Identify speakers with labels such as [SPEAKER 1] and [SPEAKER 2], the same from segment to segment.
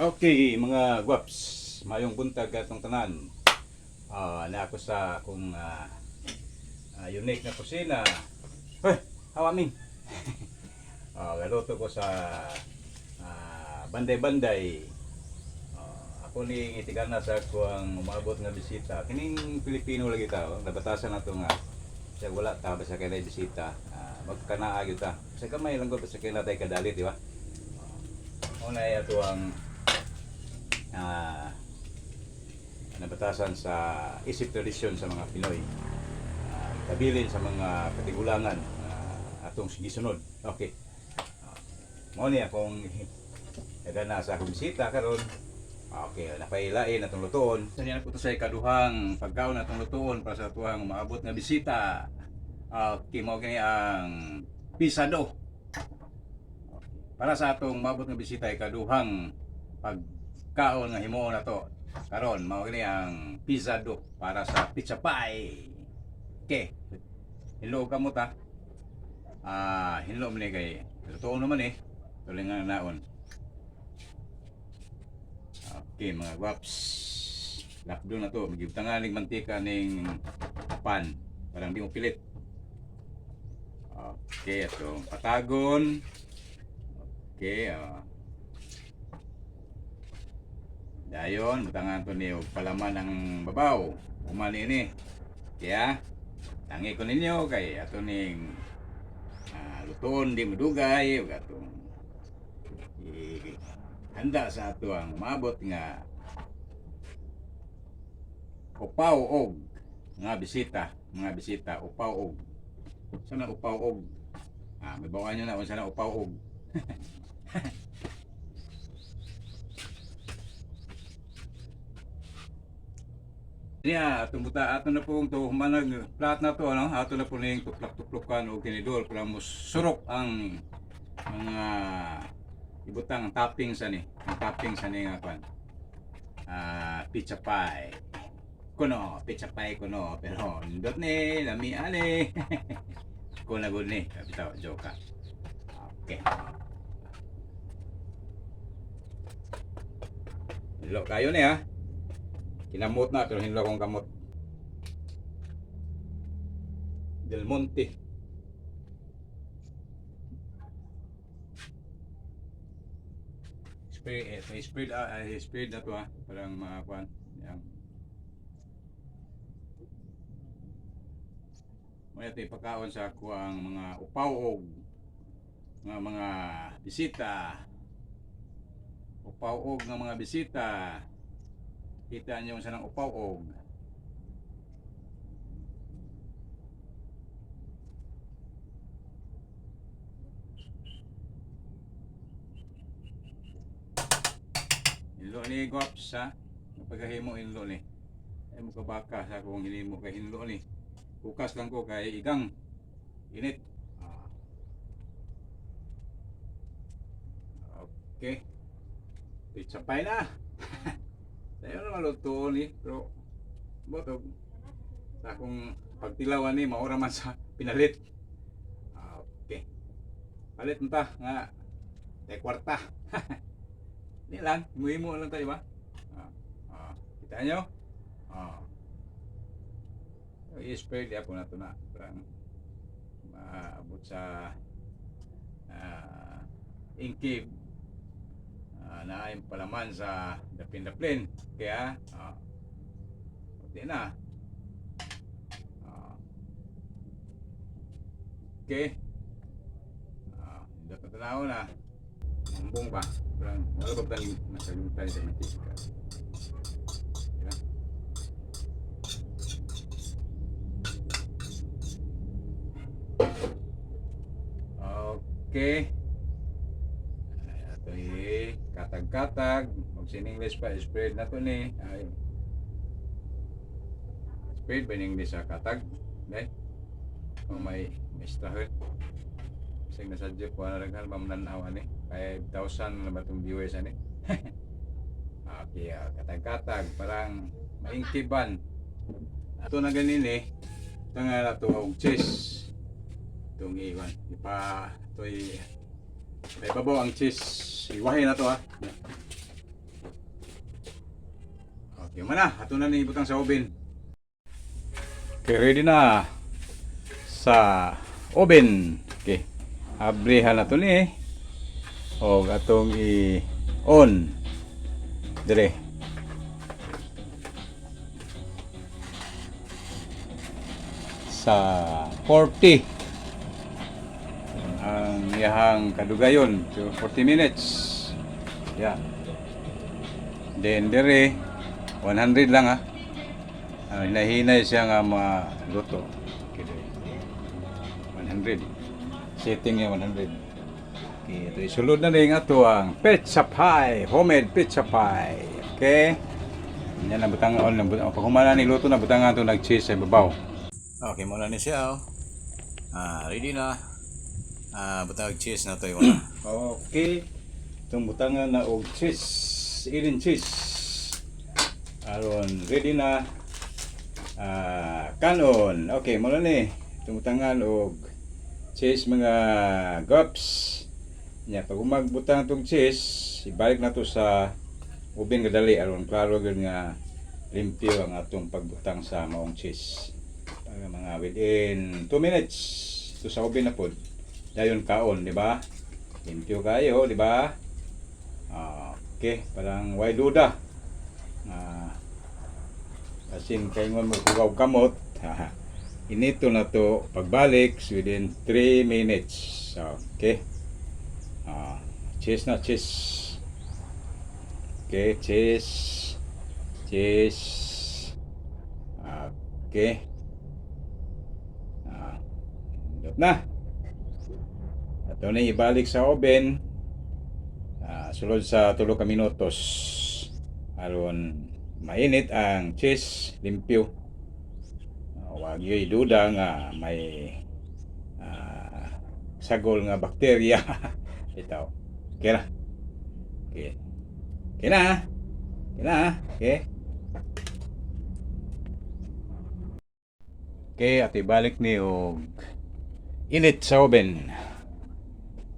[SPEAKER 1] Okay, mga gwaps, mayong buntag atong tanan. Na ako sa akong unique na kusina. Hoy, hawa min. Galuto ko sa banday-banday. Ako ni itigana sa ako ang umabot nga bisita. Kining Pilipino lagi ta, oh. Nabatasan na to nga. Siya wala ta basta kay nay bisita. Magkanaa gyud ta. Sa gamay lang gud basta kay natay kadali, di ba? Una ato ang nabatasan sa isip tradisyon sa mga Pinoy. Kabilin sa mga katigulangan atong gisunod. Okay. Mao ni akong nagana sa akong bisita karon. Okay, napailain atong lutoon. Sa niya po to sa ikaduhang pagkaon atong lutoon para sa tuwang umaabot nga bisita. Okay, mao kini ang pisado. Para sa atong maabot nga bisita, ikaduhang pagkaon nga himuon nato karon mao kini ang pizza do para sa pizza pie. Okay. Hinlo ka mo ta. Hinlo man ni kay lutoon naman eh. Tuloy nga naon. Okay, mga gwaps. Lakdo na to. Magibtangan ning mantika ning pan. Parang di mo pilit. Okay, itong patagon. Okay. Dayon, butangan to ni og palaman ang babaw. Umani ni. Kaya, tangi ko ninyo kay ato ning lutoon di madugay ug atong handa sa ato ang umabot nga upaw og nga bisita, mga bisita upaw og. Sana upaw og. May bawaan nyo na kung sana upaw og. Niya, atong buta ato na pong to humanag plat na to, ano? Ato na po ning tuplak-tuplokan og tinidor para musurok ang mga ibutang ang topping sa ni, ang topping sa ni nga kwan. Pizza pie. Kuno, pizza pie kuno, pero nindot ni, lami ani. Kuno gud ni, bitaw joke ka. Okay. Hinlo kayo ni ha. Kinamot na pero hinlo akong kamot. Del Monte. Spray, eh, may spread, spread na to ha. Parang mga kwan. Yan. Maya ito ipakaon sa ako ang mga upaw-og nga mga bisita. Upaw-og nga mga bisita. Kita niyo sa nang upaw-og. Hinlo ni Gwaps ha. Napagahimo hinlo ni. Ay mo kabaka sa akong hinimo kay hinlo ni. Bukas lang ko kay igang. Init. Okay. Pizza pie na. Sayo na maluto ni pero botog sa akong pagtilawan ni maura man sa pinalit. Okay. Palit mo ta nga te kwarta. Di lang, himo lang tayo ba? Kita nyo? I-spread ya po na to na. Parang maabot sa ingkib na ay palaman sa dapin-daplin. Kaya, di na. Okay. Dapat tanaw na. Umbong ba? Parang wala ba tayong nasagutan sa mantika? Diba? Okay. Ay, ato eh, katag-katag. Mag sin English pa, spread na to ni. Ay. Spread ba in English sa katag? Day? O may mistrahon. Kasi nasadyo ko na daghan ba mananaw ani. 5,000 na ba itong viewers ani? Okay, katag-katag parang maingkiban. Ato na ganin eh. Ito nga na to og cheese. Itong iwan. Ipa ito'y may babaw ang cheese. Iwahin na to ha. Yung man na, ato na ni ibutang sa oven. Okay, ready na sa oven. Okay. Abrihan na to ni. Og atong i-on. Dire. Sa 40 ang iyahang kadugayon to 40 minutes. Yeah. Then dire 100 lang ha. Ah, hinahinay siya nga maluto. Okay, dire. 100. Setting niya 100. Okay, ito isulod na rin ato ang pizza pie, homemade pizza pie. Okay? Yan na butang on na butang pag humana ni luto na butangan to nag-cheese sa ibabaw. Okay, muna ni siya oh. Ah, ready na. Ah, butang cheese na to yung una. Okay. Itong butangan na og cheese, ilin cheese. Aron ready na. Ah, kanon. Okay, muna ni. Itong butangan og cheese, mga gups. Nya pag umagbutang tong cheese, ibalik na to sa oven kadali aron klaro gyud nga limpyo ang atong pagbutang sa maong cheese. Para mga within 2 minutes to sa oven na pod. Dayon kaon, di ba? Limpyo kayo, di ba? Ah, okay, parang way duda. Ah, asin kaingon mo hugaw kamot. Inito na to pagbalik within 3 minutes. Okay. Ah, cheese na cheese. Okay, cheese. Cheese. Okay. Ah, indot na. Ato na ibalik sa oven. Ah, sulod sa 3 ka minutos. Aron mainit ang cheese, limpyo. Ah, wag yo'y duda nga may sagol nga bakterya. Ito. Okay na. Okay. Okay na. Okay na. Okay. Okay, at ibalik ni og init sa oven.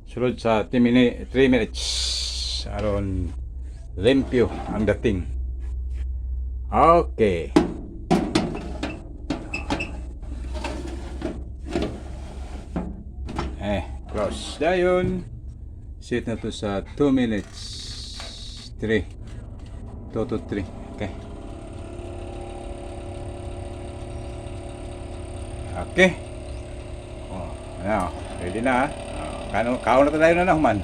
[SPEAKER 1] Sulod sa 3 minutes aron limpyo ang dating. Okay. Eh, close. Dayon. Set na to sa 2 minutes. 3. 2 to 3. Okay. Okay. Oh, ano, ready na. Ah. Oh, kano, kaon na tayo na human.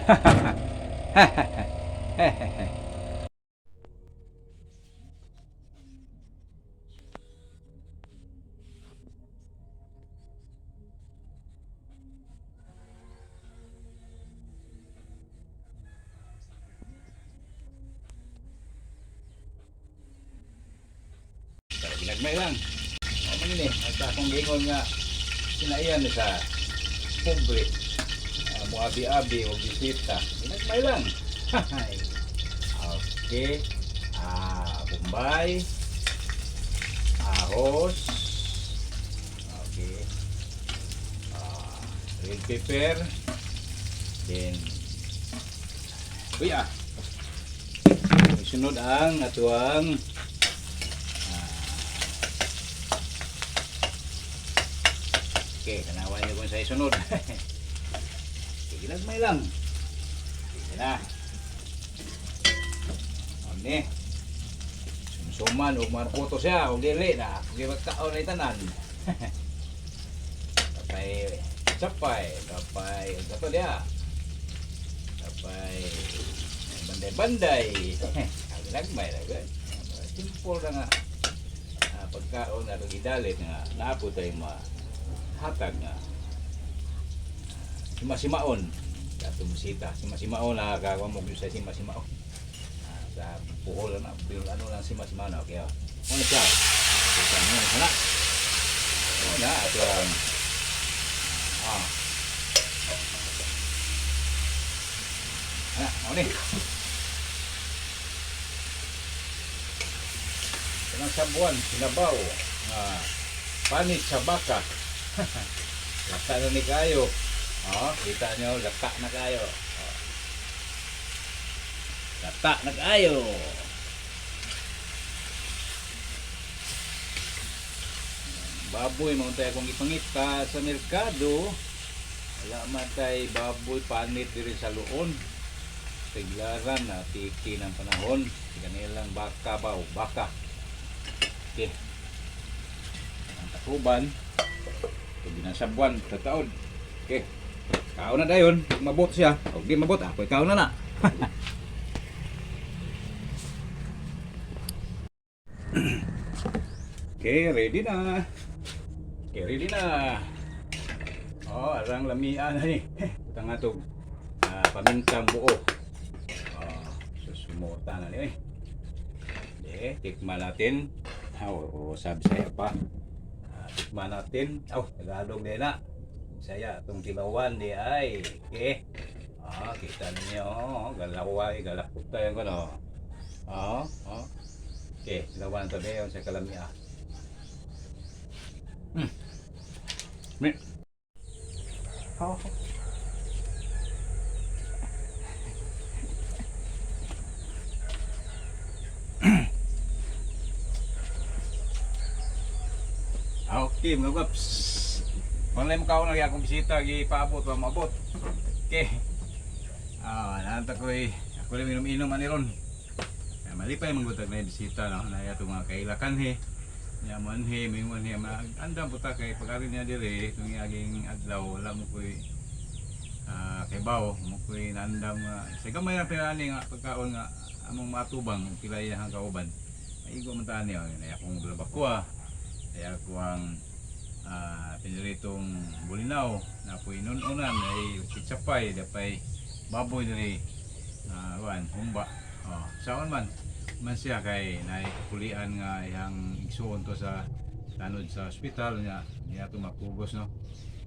[SPEAKER 1] Pero ginagmay lang. Ano man ini, at akong gingon nga sinaiyan ni sa pobre. Muabi-abi o bisita. Ginagmay lang. Okay. Ah, Bombay. Ahos. Okay. Ah, red pepper. Then, uy ah. Sunod ang atuang Okay, tanawan niyo kung sa isunod. Okay, ginagmay lang. Okay na. Ano Sumsuman o markoto siya o dili na. Kung magkaon na itanan. Tapay, sapay, tapay, ito diya. Tapay, banday-banday. Ginagmay lang. Simple na nga. Ah, pagkaon na itong idalit nga naapo tayo hatag nga simasimaon ato musita simasimaon na kagawa mo sa simasimaon. Ah, sa puhol na pero ano lang simasimaon, okay, oh. Ano siya kita mo na ano na ato ang ah ano ni kanang sabuan sinabaw nga panit sa baka. Laka na ni kayo. Oh, kita nyo, laka na kayo. Oh. Laka na kayo. Baboy man tay akong gipangita sa merkado. Wala man tay baboy panit diri sa Loon. Taglaran na tiki ng panahon. Kanilang baka ba o baka. Okay. Ang takuban. Ito ginasabuan sa taon. Okay. Kaon na dayon. Mabot siya. O di mabot, ako ikaw na na. Okay, ready na. Okay, ready na. Oh, arang lamian na ni. Butang nga to. Pamintang buo. Oh, susumuta na ni. Eh. Okay, tikman natin. Oh, oh, sabi saya pa. Tikman natin. Oh, Tagalog din na. Saya itong tilawan di ay. Okay. Kita ninyo. Oh, galaway, galakuta yung gano. Oh. Okay, tilawan tabi yung sa kalamia. Mi.
[SPEAKER 2] Oh.
[SPEAKER 1] Okay, mga kaps. Online mo kaon lagi akong bisita gipaabot pa maabot. Okay. Nanta ko eh. Ako lang inom-inom ani ron. Ay, malipay man gud na bisita no. Naya to mga kailakan he. Nya man he, mingon he, andam puta kay pag-ari niya dire tung aging adlaw wala mo koy kay bawo mo koy nandam nga sa gamay ra pera ani nga pagkaon nga among matubang ug pilay ang kauban. Maigo man ta ani oh, naya akong blabakwa. Ay ako ang piniritong bulinaw na po inununan ay kitsapay dapay baboy diri wan humba, oh, saon man man siya kay naikapulian nga iyang igsuon to sa tanod sa ospital niya niya to mapugos, no,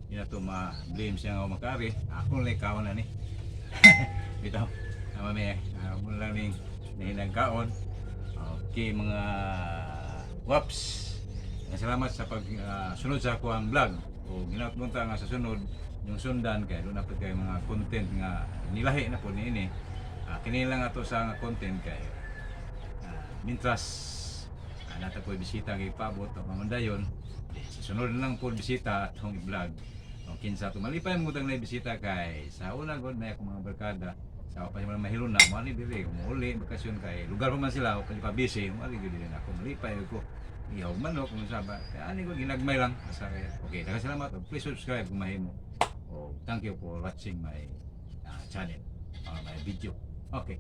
[SPEAKER 1] niya to ma-blame siya nga makari ako lang kaon na ni bitaw tama mi ako lang ning nahinagkaon. Okay, mga waps. Salamat sa pag sunod sa ako ang vlog. O ginaot ta nga sa sunod yung sundan kay doon na po kay mga content nga nilahi na po niini. Kini lang ato sa nga content kay mintras nata po bisita kay paabot o pamandayon. Sa sunod na lang po bisita atong i-vlog. O kinsa to malipay mo na bisita kay sa una god na akong mga barkada sa pa sila mahiluna mo ani diri umuuli bakasyon kay lugar pa man sila o kay pa busy mo ali gid ako malipay ko ihaw manok kung sa ba kaya ani ko ginagmay lang sa kaya. Okay, daghang salamat. Please subscribe kung mahimo. O thank you for watching my channel or my video. Okay.